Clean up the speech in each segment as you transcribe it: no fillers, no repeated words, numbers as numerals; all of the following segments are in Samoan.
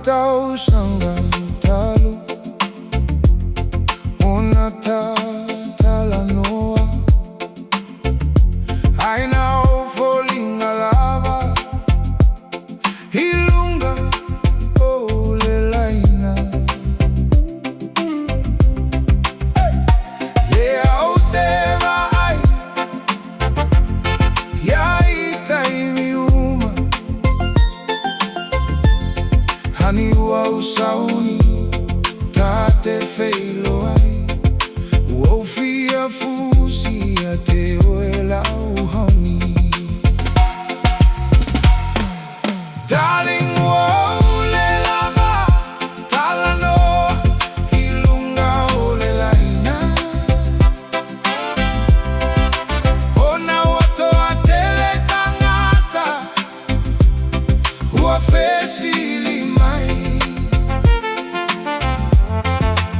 Tausaga talu ona talanoa, Ae na o foliga lava i luga o le laina. Lea ou te vaai i ai i taimi uma, Honey ua ou sauni ta te feiloai, Ua ou fia fusi ia te oe lau honey. Darling, ua ou le lava talanoa i luga o le laina, Ona ua toatele tagata ua fesili mai,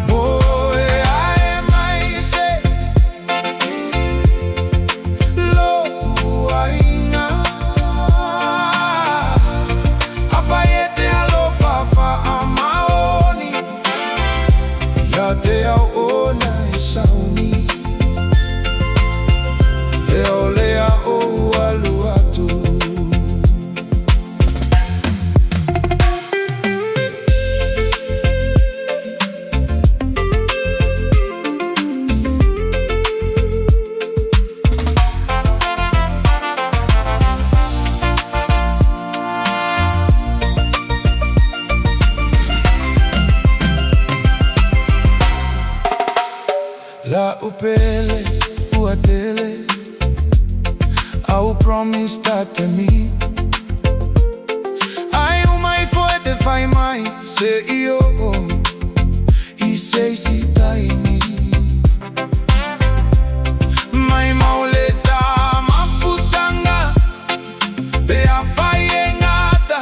Moe ae mai se lou aiga, Afai e te alofa faamaoni ia te au ona e sauni, E o lea ou alu atu. La'u pele ua tele Au promise ta te meet, Ae uma ifo e te fai mai se i o'o i se isi taimi. Maimau le ta mafutaga pe afai e gata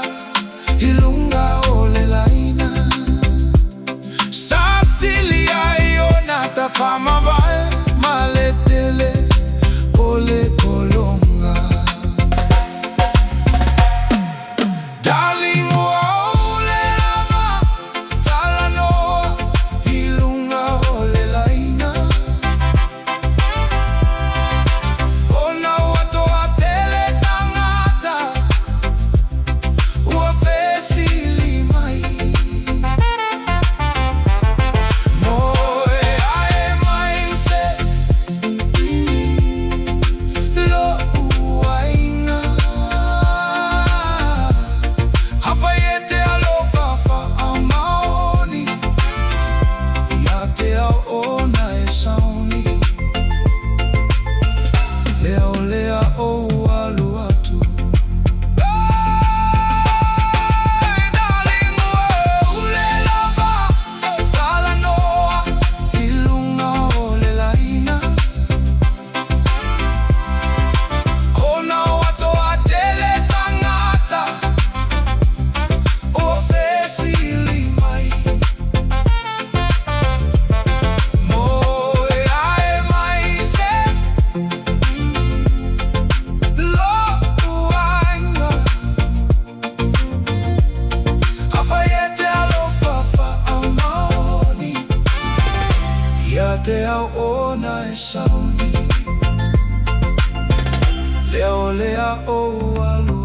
i luga o le laina, Sa sili ai ona ta faamavae ma le tele o le pologa. Darling, ua ou le lava talanoa i luga o le laina, Ona ua toatele tagata ua fesili mai, Moe ae mai se lou aiga, Afai e te alofa faamaoni ia te au ona e sauni, Lea o lea ou alu atu. Hey, darling, ua ou le lava talanoa i luga o le laina, Ona ua toatele tagata ua fesili mai, Moe ae mai se lou aiga, Afai e te alofa faamaoni ia te au ona e sauni, Lea o lea ou alu.